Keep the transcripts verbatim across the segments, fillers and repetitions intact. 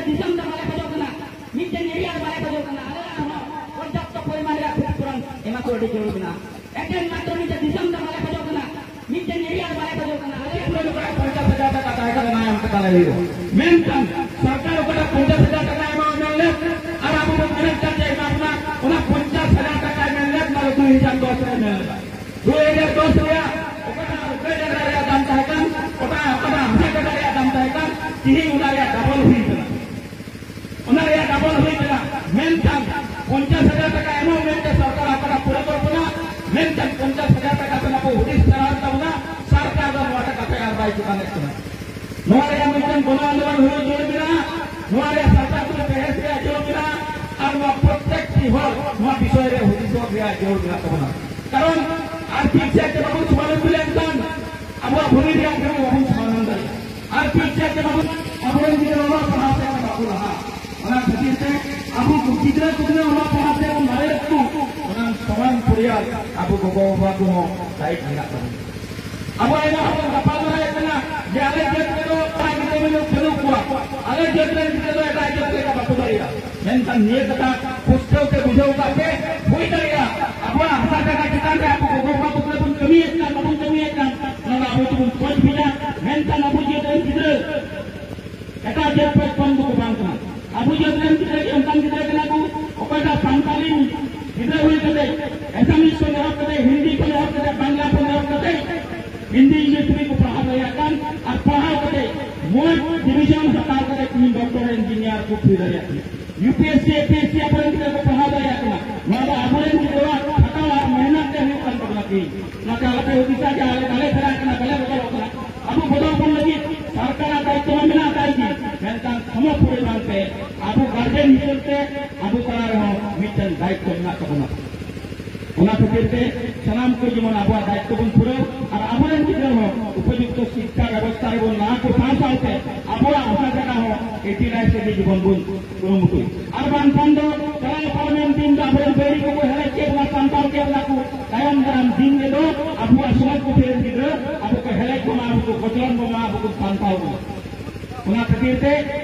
ᱫᱤᱥᱚᱢ ᱫᱚ ᱵᱟᱞᱮ ᱠᱷᱚᱡᱚᱜ ᱠᱟᱱᱟ, ᱢᱤᱫᱴᱮᱱ ᱮᱨᱤᱭᱟ ᱫᱚ ᱵᱟᱞᱮ ᱠᱷᱚᱡᱚᱜ ᱠᱟᱱᱟ᱾ ᱟᱞᱮ ᱦᱚᱸ ᱯᱚᱨᱡᱟᱯᱛᱚ ᱯᱚᱨᱤᱢᱟᱱ ᱨᱮᱭᱟᱜ ᱠᱷᱚᱛᱤᱯᱩᱨᱚᱱ ᱮᱢᱟ ᱠᱚ ᱟᱹᱰᱤ ᱡᱟᱹᱨᱩᱲ ᱢᱮᱱᱟᱜᱼᱟ᱾ ᱮᱠᱮᱱ ᱢᱟᱛᱨᱚ ᱢᱤᱫᱴᱮᱱ ᱫᱤᱥᱚᱢ ᱫᱚ ᱵᱟᱞᱮ ᱠᱷᱚᱡᱚᱜ ᱠᱟᱱᱟ, ᱢᱤᱫᱴᱮᱱ ᱮᱨᱤᱭᱟ ᱫᱚ ᱵᱟᱞᱮ ᱠᱷᱚᱡᱚᱜ ᱠᱟᱱᱟ᱾ ᱟᱞᱮ ᱦᱚᱸ ᱯᱚᱧᱪᱟᱥ ᱦᱟᱡᱟᱨ ᱴᱟᱠᱟ ᱛᱟᱦᱮᱸ ᱠᱟᱱᱟ, ᱚᱱᱟ ᱮᱢ ᱠᱟᱛᱟ ᱞᱮ ᱦᱩᱭᱩᱜᱼᱟ᱾ ᱢᱮᱱᱠᱷᱟᱱ ᱥᱚᱨᱠᱟᱨ ᱚᱠᱟᱴᱟᱜ ᱯᱚᱧᱪᱟᱥ ᱦᱟᱡᱟᱨ ᱴᱟᱠᱟ ᱮᱢᱟ ᱢᱮᱱ ᱞᱮᱫ ᱟᱨ ᱟᱵᱚ ᱵᱚᱱ ᱢᱮᱱᱮᱫ ᱠᱟᱱ ᱡᱮ ᱮᱢᱟ ᱵᱚᱱᱟ, ᱚᱱᱟ ᱯᱚᱧᱪᱟᱥ ᱦᱟᱡᱟᱨ ᱴᱟᱠᱟᱭ ᱢᱮᱱ ᱞᱮᱫ, ᱚᱱᱟ ᱫᱚ ᱫᱩᱭ ᱦᱟᱡᱟᱨ ᱫᱚᱥ ᱨᱮ ᱢᱮᱱ ᱞᱮᱫᱟ᱾ ᱫᱩᱭ ᱦᱟᱡᱟᱨ ᱫᱚᱥ ᱨᱮᱭᱟᱜ ᱚᱠᱟᱴᱟᱜ ᱨᱚᱦᱚᱭ ᱡᱟᱭᱜᱟ ᱨᱮᱭᱟᱜ ᱫᱟᱢ ᱛᱟᱦᱮᱸ ᱠᱟᱱ, ᱚᱠᱟ, ᱚᱠᱟᱴᱟᱜ ᱦᱟᱥᱟ ᱡᱟᱭᱜᱟ ᱨᱮᱭᱟᱜ ᱫᱟᱢ ᱛᱟᱦᱮᱸ ᱠᱟᱱ, ᱛᱤᱦᱤᱧ ᱚᱱᱟ ᱨᱮᱭᱟᱜ ᱰᱟᱵᱚᱞ ᱦᱩᱭ ᱠᱟᱱᱟ᱾ ᱚᱱᱟ ᱨᱮᱭᱟᱜ ᱰᱟᱵᱚᱞ ᱦᱩᱭ ᱠᱟᱱᱟ᱾ ᱢᱮᱱᱠᱷᱟᱱ ᱯᱚᱧᱪᱟᱥ ᱦᱟᱡᱟᱨ ᱴᱟᱠᱟ ᱮᱢᱚᱜ ᱢᱮᱱᱛᱮ ᱥᱚᱨᱠᱟᱨ ᱚᱠᱟᱴᱟᱜ ᱯᱚᱨᱤᱠᱚᱞᱯᱚᱱᱟ, ᱢᱮᱱᱠᱷᱟᱱ ᱯᱚᱧᱪᱟᱥ ᱦᱟᱡᱟᱨ ᱴᱟᱠᱟ ᱛᱮ ᱟᱵᱚ ᱦᱩᱫᱤᱥ ᱪᱟᱞᱟᱣ ᱛᱟᱵᱚᱱᱟ, ᱥᱚᱨᱠᱟᱨ ᱫᱚ ᱱᱚᱣᱟ ᱴᱟᱠᱟ ᱛᱮ ᱟᱨ ᱵᱟᱭ ᱪᱩᱠᱟᱹᱱᱮᱫ ᱠᱟᱱᱟ᱾ ᱱᱚᱣᱟ ᱨᱮᱭᱟᱜ ᱢᱤᱫᱴᱮᱱ ᱜᱚᱱᱚ ᱟᱱᱫᱳᱞᱚᱱ ᱦᱩᱭ ᱡᱟᱹᱨᱩᱲ ᱢᱮᱱᱟᱜᱼᱟ᱾ ᱱᱚᱣᱟ ᱨᱮᱭᱟᱜ ᱥᱚᱨᱠᱟᱨ ᱠᱚ ᱵᱮᱦᱮᱥ ᱨᱮᱭᱟᱜ ᱡᱟᱹᱨᱩᱲ ᱢᱮᱱᱟᱜᱼᱟ᱾ ᱟᱨ ᱱᱚᱣᱟ ᱯᱨᱚᱛᱮᱠᱴᱤ ᱦᱚᱲ ᱱᱚᱣᱟ ᱵᱤᱥᱚᱭ ᱨᱮ ᱦᱩᱫᱤᱥᱚᱜ ᱨᱮᱭᱟᱜ ᱡᱟᱹᱨᱩᱲ ᱢᱮᱱᱟᱜ ᱛᱟᱵᱚᱱᱟ᱾ ᱠᱟᱨᱚᱱ ᱟᱨ ᱯᱤᱪᱷᱮ ᱡᱮ ᱵᱟᱵᱚᱱ ᱥᱚᱢᱟᱫᱷᱟᱱ ᱞᱮᱱᱠᱷᱟᱱ ᱟᱵᱚᱣᱟᱜ ᱵᱷᱩᱢᱤ ᱨᱮᱭᱟᱜ ᱡᱟᱹᱨᱩᱲ ᱵᱟᱵᱚᱱ ᱥᱚᱢᱟᱫᱷᱟᱱ ᱫᱟᱲᱮᱭᱟᱜᱼᱟ᱾ ᱟᱨ ᱯᱤᱪᱷᱮ ᱡᱮ ᱵᱟᱵᱚᱱ ᱟᱵᱚᱨᱮᱱ ᱜᱤᱫᱽᱨᱟᱹ ᱚᱞᱚᱜ ᱯᱟᱲᱦᱟᱣ ᱥᱮᱫ ᱵᱟᱠᱚ ᱞᱟᱦᱟᱜᱼᱟ᱾ ᱚᱱᱟ ᱠᱷᱟᱹᱛᱤᱨ ᱛᱮ ᱟᱵᱚ ᱠᱚ ᱜᱤᱫᱽᱨᱟᱹ ᱠᱚ ᱜᱤᱫᱽᱨᱟᱹ ᱚᱞᱚᱜ ᱯᱟᱲᱦᱟᱣ ᱛᱮ ᱵᱚᱱ ᱫᱟᱲᱮᱭᱟᱜ ᱠᱚ, ᱚᱱᱟ ᱥᱚᱢᱟᱱ ᱯᱚᱨᱤᱭᱟᱞ ᱟᱵᱚ ᱜᱚᱜᱚ ᱵᱟᱵᱟ ᱠᱚᱦᱚᱸ ᱫᱟᱭᱤᱛ ᱢᱮᱱᱟᱜ ᱛᱟᱵᱚᱱᱟ᱾ ᱟᱵᱚ ᱟᱭᱢᱟ ᱦᱚᱲ ᱵᱚᱱ ᱜᱟᱯᱟᱞ ᱢᱟᱨᱟᱣᱮᱫ ᱠᱟᱱᱟ ᱡᱮ ᱟᱞᱮ ᱡᱟᱹᱛ ᱨᱮᱫᱚ ᱚᱱᱟ ᱜᱤᱫᱽᱨᱟᱹ ᱵᱟᱹᱱᱩᱜ, ᱵᱟᱹᱱᱩᱜ ᱠᱚᱣᱟ, ᱟᱞᱮ ᱡᱟᱹᱛ ᱨᱮᱱ ᱜᱤᱫᱽᱨᱟᱹ ᱫᱚ ᱮᱴᱟᱜ ᱡᱟᱹᱛ ᱞᱮᱠᱟ ᱵᱟᱠᱚ ᱫᱟᱲᱮᱭᱟᱜᱼᱟ᱾ ᱢᱮᱱᱠᱷᱟᱱ ᱱᱤᱭᱟᱹ ᱠᱟᱛᱷᱟ ᱯᱩᱥᱴᱟᱹᱣ ᱛᱮ ᱵᱩᱡᱷᱟᱹᱣ ᱠᱟᱜ ᱯᱮ, ᱦᱩᱭ ᱫᱟᱲᱮᱭᱟᱜᱼᱟ ᱟᱵᱚᱣᱟᱜ ᱦᱟᱥᱟ ᱡᱟᱭᱜᱟ ᱪᱮᱛᱟᱱ ᱨᱮ ᱟᱵᱚ ᱜᱚᱜᱚ ᱵᱟᱵᱟ ᱛᱟᱠᱚ ᱵᱚᱱ ᱠᱟᱹᱢᱤᱭᱮᱫ ᱠᱟᱱ, ᱵᱟᱵᱚᱱ ᱠᱟᱹᱢᱤᱭᱮᱫ ᱠᱟᱱ, ᱚᱱᱟ ᱫᱚ ᱟᱵᱚ ᱛᱮᱵᱚᱱ ᱠᱷᱚᱡᱽ ᱵᱷᱮᱡᱟ᱾ ᱢᱮᱱᱠᱷᱟᱱ ᱟᱵᱚ ᱡᱟᱹᱛ ᱨᱮᱱ ᱜᱤᱫᱽᱨᱟᱹ ᱮᱴᱟᱜ ᱡᱟᱹᱛ ᱠᱷᱚᱱ ᱠᱚᱢ ᱫᱚᱠᱚ ᱵᱟᱝ ᱠᱟᱱᱟ᱾ ᱟᱵᱚ ᱡᱟᱹᱛ ᱨᱮᱱ ᱜᱤᱫᱽᱨᱟᱹ ᱜᱮ ᱚᱱᱠᱟᱱ ᱜᱤᱫᱽᱨᱟᱹ ᱠᱟᱱᱟ ᱠᱚ, ᱚᱠᱚᱭᱴᱟᱜ ᱥᱟᱱᱛᱟᱞᱤ ᱜᱤᱫᱽᱨᱟᱹ ᱦᱩᱭ ᱠᱟᱛᱮ, ᱟᱥᱟᱢᱤᱡ ᱠᱷᱚᱱ ᱮᱦᱚᱵ ᱠᱟᱛᱮ, ᱦᱤᱱᱫᱤ ᱠᱷᱚᱱ ᱮᱦᱚᱵ ᱠᱟᱛᱮ, ᱵᱟᱝᱞᱟ ᱠᱷᱚᱱ ᱮᱦᱚᱵ ᱠᱟᱛᱮ, ᱦᱤᱱᱫᱤ ᱤᱝᱞᱤᱥ ᱛᱮᱜᱮ ᱠᱚ ᱯᱟᱲᱦᱟᱣ ᱫᱟᱲᱮᱭᱟᱜ ᱠᱟᱱ ᱟᱨ ᱯᱟᱲᱦᱟᱣ ᱠᱟᱛᱮ ᱢᱚᱡᱽ ᱰᱤᱵᱷᱤᱡᱚᱱ ᱦᱟᱛᱟᱣ ᱠᱟᱛᱮ ᱛᱤᱦᱤᱧ ᱰᱚᱠᱴᱚᱨ ᱤᱧᱡᱤᱱᱤᱭᱟᱨ ᱠᱚ ᱦᱩᱭ ᱫᱟᱲᱮᱭᱟᱜ ᱠᱟᱱᱟ᱾ U P S C, A P S C ᱟᱵᱚᱨᱮᱱ ᱜᱤᱫᱽᱨᱟᱹ ᱠᱚ ᱯᱟᱲᱦᱟᱣ ᱫᱟᱲᱮᱭᱟᱜ ᱠᱟᱱᱟ᱾ ᱱᱚᱣᱟ ᱫᱚ ᱟᱵᱚᱨᱮᱱ ᱜᱤᱫᱽᱨᱟᱹᱣᱟᱜ ᱠᱷᱟᱴᱟᱣ ᱟᱨ ᱢᱮᱦᱱᱚᱛ ᱛᱮ ᱦᱩᱭᱩᱜ ᱠᱟᱱ ᱛᱟᱵᱚᱱᱟ᱾ ᱛᱤᱦᱤᱧ ᱚᱱᱟᱛᱮ ᱟᱞᱚᱯᱮ ᱦᱩᱫᱤᱥᱟ ᱡᱮ ᱟᱞᱮ ᱵᱟᱞᱮ ᱥᱮᱬᱟ ᱠᱟᱱᱟ, ᱵᱟᱞᱮ ᱵᱚᱫᱚᱞᱚᱜ ᱠᱟᱱᱟ᱾ ᱟᱵᱚ ᱵᱚᱫᱚᱞ ᱵᱚᱱ ᱞᱟᱹᱜᱤᱫ ᱥᱚᱨᱠᱟᱨᱟᱜ ᱫᱟᱭᱤᱛᱛᱚ ᱢᱟ ᱢᱮᱱᱟᱜ ᱛᱟᱭ ᱜᱮ, ᱢᱮᱱᱠᱷᱟᱱ ᱥᱚᱢᱚ ᱯᱚᱨᱤᱢᱟᱱ ᱛᱮ ᱟᱵᱚ ᱜᱟᱨᱡᱮᱱ ᱦᱤᱥᱟᱹᱵ ᱛᱮ ᱟᱵᱚ ᱛᱟᱞᱟ ᱨᱮᱦᱚᱸ ᱢᱤᱫᱴᱮᱱ ᱫᱟᱭᱤᱛᱛᱚ ᱢᱮᱱᱟᱜ ᱛᱟᱵᱚᱱᱟ᱾ ᱚᱱᱟ ᱠᱷᱟᱹᱛᱤᱨ ᱛᱮ ᱥᱟᱱᱟᱢ ᱠᱚ ᱡᱮᱢᱚᱱ ᱟᱵᱚᱣᱟᱜ ᱫᱟᱭᱤᱛᱛᱚ ᱵᱚᱱ ᱯᱩᱨᱟᱹᱣ ᱟᱨ ᱟᱵᱚᱨᱮᱱ ᱜᱤᱫᱽᱨᱟᱹ ᱦᱚᱸ ᱩᱯᱚᱡᱩᱠᱛᱚ ᱥᱤᱠᱠᱷᱟ ᱵᱮᱵᱚᱥᱛᱷᱟ ᱨᱮᱵᱚᱱ ᱞᱟᱦᱟ ᱠᱚ ᱥᱟᱶ ᱥᱟᱶᱛᱮ ᱟᱵᱚᱣᱟᱜ ᱦᱟᱥᱟ ᱡᱟᱭᱜᱟ ᱦᱚᱸ ᱮᱴᱤ ᱨᱟᱭ ᱥᱮ ᱡᱮᱢᱚᱱ ᱵᱚᱱ ᱠᱩᱨᱩᱢᱩᱴᱩᱭ᱾ ᱟᱨ ᱵᱟᱝᱠᱷᱟᱱ ᱫᱚ ᱪᱟᱞᱟᱣ ᱯᱟᱨᱚᱢᱮᱱ ᱫᱤᱱ ᱫᱚ ᱟᱵᱚᱨᱮᱱ ᱵᱟᱹᱭᱨᱤ ᱠᱚᱠᱚ ᱦᱮᱲᱮᱡ ᱠᱮᱫ ᱵᱚᱱᱟ, ᱥᱟᱱᱛᱟᱲ ᱠᱮᱫ ᱵᱚᱱᱟ ᱠᱚ᱾ ᱛᱟᱭᱚᱢ ᱫᱟᱨᱟᱢ ᱫᱤᱱ ᱨᱮᱫᱚ ᱟᱵᱚᱣᱟᱜ ᱥᱚᱢᱟᱡᱽ ᱯᱩᱛᱷᱤ ᱨᱮᱱ ᱜᱤᱫᱽᱨᱟᱹ ᱟᱵᱚ ᱠᱚ ᱦᱮᱲᱮᱡ ᱵᱚᱱᱟ, ᱟᱵᱚ ᱠᱚ ᱠᱚᱪᱞᱚᱱ ᱵᱚᱱᱟ, ᱟᱵᱚ ᱠᱚ ᱥᱟᱱᱛᱟᱲ ᱵᱚᱱᱟ᱾ ᱚᱱᱟ ᱠᱷᱟᱹᱛᱤᱨ ᱛᱮ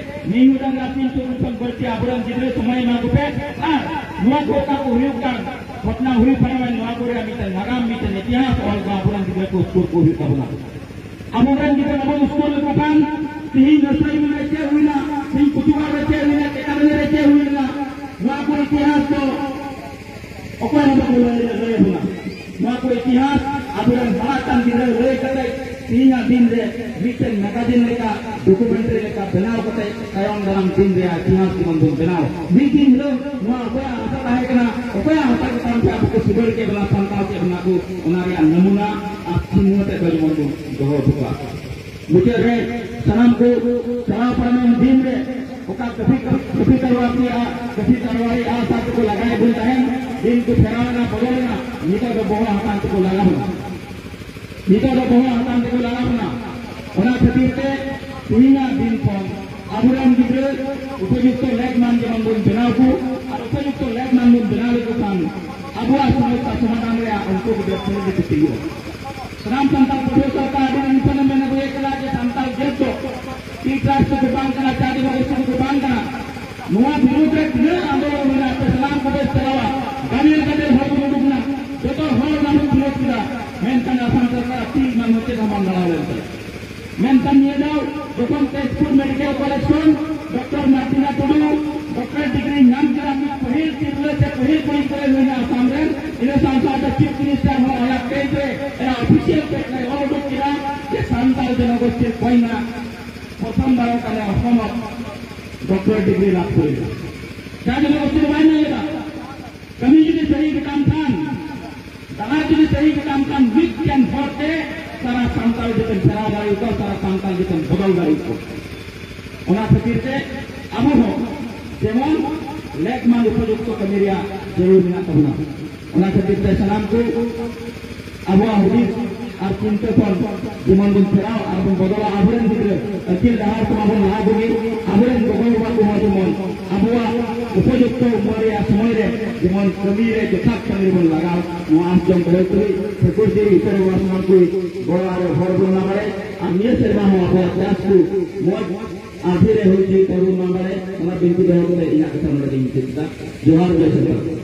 ᱢᱤᱫ ᱜᱚᱴᱟᱝ ᱨᱟᱥᱤ ᱱᱤᱛᱚᱜ ᱠᱷᱚᱱ ᱵᱟᱹᱲᱛᱤ ᱟᱵᱚᱨᱮᱱ ᱜᱤᱫᱽᱨᱟᱹ ᱥᱚᱢᱚᱭ ᱮᱢᱟ ᱠᱚᱯᱮ᱾ ᱟᱨ ᱱᱚᱣᱟ ᱠᱚ ᱚᱠᱟ ᱠᱚ ᱦᱩᱭᱩᱜ ᱠᱟᱱ ᱜᱷᱚᱴᱱᱟ ᱦᱩᱭ ᱯᱟᱨᱚᱢᱮᱱ, ᱱᱚᱣᱟ ᱠᱚᱨᱮ ᱢᱤᱫᱴᱮᱱ ᱱᱟᱜᱟᱢ, ᱢᱤᱫᱴᱮᱱ ᱤᱛᱤᱦᱟᱥ ᱚᱞ ᱠᱚ ᱟᱵᱚᱨᱮᱱ ᱜᱤᱫᱽᱨᱟᱹ ᱠᱚ ᱥᱩᱨ ᱠᱚ ᱦᱩᱭᱩᱜ ᱛᱟᱵᱚᱱᱟ᱾ ᱟᱵᱚᱨᱮᱱ ᱜᱤᱫᱽᱨᱟᱹ ᱵᱟᱵᱚᱱ ᱥᱩᱨ ᱞᱮᱠᱚ ᱠᱷᱟᱱ ᱛᱤᱦᱤᱧ ᱱᱟᱥᱟᱭ ᱨᱮ ᱪᱮᱫ ᱦᱩᱭᱱᱟ, ᱛᱤᱦᱤᱧ ᱠᱩᱛᱩᱵᱟᱜ ᱨᱮ ᱪᱮᱫ ᱦᱩᱭᱱᱟ, ᱪᱮᱛᱟᱱ ᱨᱮ ᱪᱮᱫ ᱦᱩᱭᱱᱟ, ᱱᱚᱣᱟ ᱠᱚ ᱤᱛᱤᱦᱟᱥ ᱫᱚ ᱚᱠᱚᱭ ᱦᱚᱸ ᱵᱟᱠᱚ ᱞᱟᱹᱭ ᱞᱟᱹᱭ ᱟᱵᱚᱱᱟ᱾ ᱱᱚᱣᱟ ᱠᱚ ᱤᱛᱤᱦᱟᱥ ᱟᱵᱚᱨᱮᱱ ᱦᱟᱨᱟᱜ ᱠᱟᱱ ᱜᱤᱫᱽᱨᱟᱹ ᱞᱟᱹᱭ ᱠᱟᱛᱮ ᱛᱮᱦᱮᱧᱟᱜ ᱫᱤᱱ ᱨᱮ ᱢᱤᱫᱴᱮᱱ ᱢᱮᱜᱟᱡᱤᱱ ᱞᱮᱠᱟ, ᱰᱚᱠᱩᱢᱮᱱᱴᱟᱨᱤ ᱞᱮᱠᱟ ᱵᱮᱱᱟᱣ ᱠᱟᱛᱮ ᱛᱟᱭᱚᱢ ᱫᱟᱨᱟᱢ ᱫᱤᱱ ᱨᱮᱭᱟᱜ ᱤᱛᱤᱦᱟᱥ ᱡᱮᱢᱚᱱ ᱵᱚᱱ ᱵᱮᱱᱟᱣ᱾ ᱢᱤᱫ ᱫᱤᱱ ᱦᱤᱞᱳᱜ ᱱᱚᱣᱟ ᱚᱠᱚᱭᱟᱜ ᱦᱟᱥᱟ ᱛᱟᱦᱮᱸ ᱠᱟᱱᱟ, ᱚᱠᱚᱭᱟᱜ ᱦᱟᱥᱟ ᱪᱮᱛᱟᱱ ᱛᱮ ᱟᱵᱚ ᱠᱚ ᱥᱩᱫᱷᱟᱹᱨ ᱠᱮᱫ ᱵᱚᱱᱟ, ᱥᱟᱱᱛᱟᱲ ᱠᱮᱫ ᱵᱚᱱᱟ ᱠᱚ, ᱚᱱᱟ ᱨᱮᱭᱟᱜ ᱱᱟᱢᱩᱱᱟ ᱟᱨ ᱪᱤᱱᱦᱟᱹ ᱛᱮᱫ ᱫᱚ ᱡᱮᱢᱚᱱ ᱵᱚᱱ ᱫᱚᱦᱚ ᱦᱚᱴᱚ ᱠᱟᱜ᱾ ᱢᱩᱪᱟᱹᱫ ᱨᱮ ᱥᱟᱱᱟᱢ ᱠᱚ ᱪᱟᱞᱟᱣ ᱯᱟᱨᱚᱢᱮᱱ ᱫᱤᱱ ᱨᱮ ᱚᱠᱟ ᱠᱟᱹᱯᱷᱤ, ᱠᱟᱹᱯᱷᱤ ᱛᱟᱨᱣᱟᱨ ᱛᱮ ᱟ-, ᱠᱟᱹᱯᱷᱤ ᱛᱟᱨᱣᱟᱨᱤ ᱟᱜᱼᱥᱟᱨ ᱛᱮᱠᱚ ᱞᱟᱜᱟᱭᱮᱫ ᱵᱚᱱ ᱛᱟᱦᱮᱸᱱ, ᱫᱤᱱ ᱠᱚ ᱯᱷᱮᱨᱟᱣ ᱮᱱᱟ, ᱵᱚᱫᱚᱞ ᱮᱱᱟ, ᱱᱤᱛᱚᱜ ᱫᱚ ᱵᱚᱦᱚᱜ ᱦᱟᱛᱟᱝ ᱛᱮᱠᱚ ᱞᱟᱜᱟ ᱵᱚᱱᱟ᱾ ᱱᱤᱛᱚᱜ ᱫᱚ ᱵᱚᱦᱚᱜ ᱦᱟᱛᱟᱝ ᱛᱮᱠᱚ ᱞᱟᱜᱟ ᱵᱚᱱᱟ᱾ ᱚᱱᱟ ᱠᱷᱟᱹᱛᱤᱨ ᱛᱮ ᱛᱮᱦᱮᱧᱟᱜ ᱫᱤᱱ ᱠᱷᱚᱱ ᱟᱵᱚᱨᱮᱱ ᱜᱤᱫᱽᱨᱟᱹ ᱩᱯᱚᱡᱩᱠᱛᱚ ᱞᱮᱠᱢᱟᱱ ᱡᱮᱢᱚᱱ ᱵᱚᱱ ᱵᱮᱱᱟᱣ ᱠᱚ, ᱟᱨ ᱩᱯᱚᱡᱩᱠᱛᱚ ᱞᱮᱠᱢᱟᱱ ᱵᱚᱱ ᱵᱮᱱᱟᱣ ᱞᱮᱠᱚ ᱠᱷᱟᱱ ᱟᱵᱚᱣᱟᱜ ᱥᱚᱢᱚᱥᱥᱟ ᱥᱚᱢᱟᱫᱷᱟᱱ ᱨᱮᱭᱟᱜ ᱩᱱᱠᱩ ᱜᱤᱫᱽᱨᱟᱹ ᱯᱩᱨᱟᱹ ᱜᱮ ᱛᱤᱸᱜᱩᱜᱼᱟ᱾ ᱥᱟᱱᱟᱢ ᱥᱟᱱᱛᱟᱲ ᱯᱟᱹᱴᱷᱩᱣᱟᱹ ᱥᱟᱶᱛᱟ ᱟᱹᱰᱤ ᱫᱤᱱ ᱠᱷᱚᱱ ᱮ ᱢᱮᱱ ᱟᱹᱜᱩᱭᱮᱫ ᱠᱟᱱᱟ ᱡᱮ ᱥᱟᱱᱛᱟᱲ ᱡᱟᱹᱛ ᱫᱚ ᱛᱤ ᱴᱨᱟᱥᱴ ᱫᱚ ᱵᱟᱝ ᱠᱟᱱᱟ, ᱪᱟᱹᱨᱤ ᱵᱟᱹᱵᱩ ᱫᱚ ᱵᱟᱝ ᱠᱟᱱᱟ᱾ ᱱᱚᱣᱟ ᱵᱤᱨᱩᱫᱽ ᱨᱮ ᱛᱤᱱᱟᱹᱜ ᱟᱱᱫᱳᱞᱚᱱ ᱦᱩᱭᱱᱟ, ᱟᱯᱮ ᱥᱟᱱᱟᱢ ᱠᱚᱯᱮ ᱪᱟᱞᱟᱣᱟ, ᱜᱟᱫᱮᱞ ᱜᱟᱫᱮᱞ ᱦᱚᱲ ᱵᱚᱱ ᱩᱰᱩᱠ ᱮᱱᱟ, ᱡᱚᱛᱚ ᱦᱚᱲ ᱚᱱᱟ ᱵᱚᱱ ᱵᱤᱨᱳᱫ ᱠᱮᱫᱟ᱾ ᱢᱮᱱᱠᱷᱟᱱ ᱟᱥᱟᱢ ᱥᱚᱨᱠᱟᱨᱟᱜ ᱛᱤ ᱨᱮᱱᱟᱜ ᱪᱮᱫ ᱦᱚᱸ ᱵᱟᱝ ᱞᱟᱲᱟᱣ ᱞᱮᱱ ᱛᱟᱭᱟ᱾ ᱢᱮᱱᱠᱷᱟᱱ ᱱᱤᱭᱟᱹ ᱫᱷᱟᱣ ᱡᱚᱠᱷᱚᱱ ᱛᱮᱡᱽᱯᱩᱨ ᱢᱮᱰᱤᱠᱮᱞ ᱠᱚᱞᱮᱡᱽ ᱠᱷᱚᱱ ᱰᱚᱠᱴᱚᱨ ᱢᱟᱨᱴᱤᱱᱟ ᱴᱩᱰᱩ ᱰᱚᱠᱴᱚᱨᱮᱴ ᱰᱤᱜᱽᱨᱤ ᱧᱟᱢ ᱠᱮᱫᱟ, ᱢᱤᱫ ᱯᱟᱹᱦᱤᱞ ᱛᱤᱨᱞᱟᱹ ᱥᱮ ᱯᱟᱹᱦᱤᱞ ᱠᱩᱲᱤ ᱜᱤᱫᱽᱨᱟᱹ ᱦᱩᱭᱱᱟ ᱟᱥᱟᱢ ᱨᱮᱱ, ᱤᱱᱟᱹ ᱥᱟᱶ ᱥᱟᱶᱛᱮ ᱪᱤᱯ ᱢᱤᱱᱤᱥᱴᱟᱨ ᱦᱚᱸ ᱟᱭᱟᱜ ᱯᱮᱡᱽ ᱨᱮ ᱟᱭᱟᱜ ᱚᱯᱷᱤᱥᱤᱭᱟᱞ ᱯᱮᱡᱽ ᱨᱮ ᱚᱞ ᱩᱰᱩᱠ ᱠᱮᱫᱟ ᱡᱮ ᱥᱟᱱᱛᱟᱲ ᱡᱚᱱᱚᱜᱳᱥᱴᱤ ᱠᱚᱭᱱᱟ ᱯᱨᱚᱛᱷᱚᱢ ᱵᱟᱨ ᱠᱟᱱᱟ ᱚᱥᱚᱢ ᱰᱚᱠᱴᱚᱨᱮᱴ ᱰᱤᱜᱽᱨᱤ ᱞᱟᱵᱷ ᱦᱩᱭᱱᱟ᱾ ᱡᱟ ᱡᱚᱱᱚᱜᱳᱥᱴᱤ ᱫᱚ ᱵᱟᱭ ᱧᱮᱞ ᱞᱮᱫᱟ᱾ ᱠᱟᱹᱢᱤ ᱡᱩᱫᱤ ᱥᱟᱹᱦᱤ ᱜᱮ ᱠᱟᱱ ᱠᱷᱟᱱ, ᱰᱟᱦᱟᱨ ᱡᱩᱫᱤ ᱥᱟᱹᱦᱤ ᱜᱮ ᱠᱟᱱ ᱠᱷᱟᱱ, ᱢᱤᱫᱴᱮᱱ ᱦᱚᱲ ᱛᱮ ᱥᱟᱨᱟ ᱥᱟᱱᱛᱟᱲ ᱡᱟᱹᱛᱮᱢ ᱯᱷᱮᱨᱟᱣ ᱫᱟᱲᱮᱭᱟᱠᱚᱣᱟ, ᱥᱟᱨᱟ ᱥᱟᱱᱛᱟᱲ ᱡᱟᱹᱛᱮᱢ ᱵᱚᱫᱚᱞ ᱫᱟᱲᱮᱭᱟᱠᱚᱣᱟ᱾ ᱚᱱᱟ ᱠᱷᱟᱹᱛᱤᱨ ᱛᱮ ᱟᱵᱚ ᱦᱚᱸ ᱡᱮᱢᱚᱱ ᱞᱮᱠᱢᱟᱱ ᱩᱯᱚᱡᱩᱠᱛᱚ ᱠᱟᱹᱢᱤ ᱨᱮᱭᱟᱜ ᱡᱟᱹᱨᱩᱲ ᱢᱮᱱᱟᱜ ᱛᱟᱵᱚᱱᱟ᱾ ᱚᱱᱟ ᱠᱷᱟᱹᱛᱤᱨ ᱛᱮ ᱥᱟᱱᱟᱢ ᱠᱚ ᱟᱵᱚᱣᱟᱜ ᱦᱩᱫᱤᱥ ᱟᱨ ᱪᱤᱱᱛᱟᱹ ᱠᱷᱚᱱ ᱡᱮᱢᱚᱱ ᱵᱚᱱ ᱯᱷᱮᱨᱟᱣ ᱟᱨ ᱵᱚᱱ ᱵᱚᱫᱚᱞᱟ, ᱟᱵᱚᱨᱮᱱ ᱜᱤᱫᱽᱨᱟᱹ ᱟᱹᱠᱤᱞ ᱰᱟᱦᱟᱨ ᱠᱚᱢᱟ ᱵᱚᱱ ᱞᱟᱦᱟ ᱠᱚᱜᱮ, ᱟᱵᱚᱨᱮᱱ ᱜᱚᱜᱚ ᱵᱟᱵᱟ ᱠᱚᱦᱚᱸ ᱡᱮᱢᱚᱱ ᱟᱵᱚᱣᱟᱜ ᱩᱯᱚᱡᱩᱠᱛᱚ ᱩᱢᱟᱹᱨ ᱨᱮᱭᱟᱜ ᱥᱚᱢᱚᱭ ᱨᱮ ᱡᱮᱢᱚᱱ ᱠᱟᱹᱢᱤ ᱨᱮ ᱡᱚᱛᱷᱟᱛ ᱠᱟᱹᱢᱤ ᱨᱮᱵᱚᱱ ᱞᱟᱜᱟᱣ, ᱱᱚᱣᱟ ᱟᱸᱥ ᱡᱚᱝ ᱫᱚᱦᱚᱭ ᱛᱩᱞᱩᱡ ᱴᱷᱟᱹᱠᱩᱨ ᱡᱤ ᱤᱥᱚᱨ ᱵᱟᱵᱟ ᱥᱟᱱᱟᱢ ᱠᱚ ᱜᱚᱲᱚ ᱟᱨ ᱦᱚᱲ ᱵᱚᱱ ᱮᱢᱟ ᱵᱟᱲᱟᱭ᱾ ᱟᱨ ᱱᱤᱭᱟᱹ ᱥᱮᱨᱢᱟ ᱦᱚᱸ ᱟᱵᱚᱣᱟᱜ ᱪᱟᱥ ᱠᱚ ᱢᱚᱡᱽ ᱟᱨ ᱯᱷᱤᱨ ᱦᱩᱭ ᱪᱮᱫ ᱛᱟᱵᱚᱱ ᱢᱟ ᱵᱟᱲᱟᱭ, ᱚᱱᱟ ᱵᱤᱱᱛᱤ ᱫᱚᱦᱚ ᱠᱟᱛᱮ ᱤᱧᱟᱹᱜ ᱠᱟᱛᱷᱟ ᱱᱚᱰᱮ ᱜᱤᱧ ᱢᱩᱪᱟᱹᱫ ᱮᱫᱟ᱾ ᱡᱚᱦᱟᱨ, ᱡᱚᱭ ᱥᱟᱱᱛᱟᱲ᱾